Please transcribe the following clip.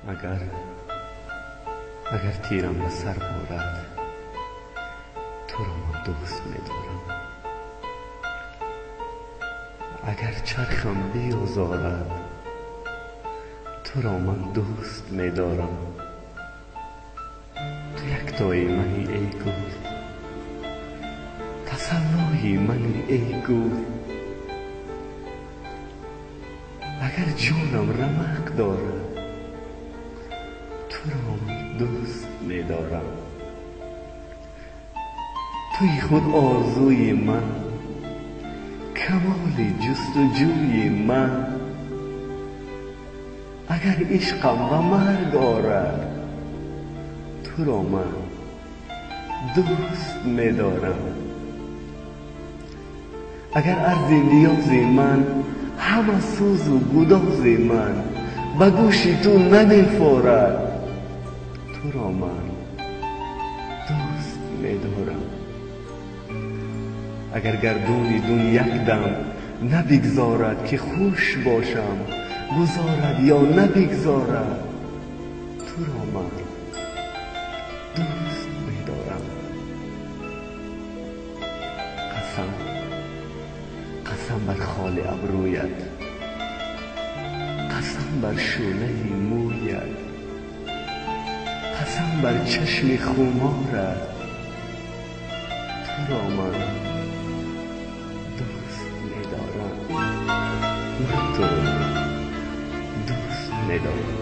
Агар тирам ба сар борад, туро ман дӯст медорам. Агар чархам биозорад, туро ман дӯст медорам. Ту яктои мани, эй гул, тасаллои мани, эй гул. Агар ҷонам рамақ дорад, туро ман дӯст медорам. Туи худ орзуи ман, камоли ҷустуҷӯи ман. Агар ишқам ба марг орад, туро ман дӯст медорам. Агар арзи ниёзи ман, ҳама сӯзу гудози ман ба гӯши ту намефорад, туро ман дӯст медорам. Агар гардуни дун якдам набигзорад, ки хуш бошам, гузорад ё набигзорад, туро ман дӯст медорам. Қасам, қасам бар холи абрӯят, қасам бар шӯълаи мӯят, қасам бар чашми хуморат, туро ман дӯст медорам. Ман туро дӯст медорам.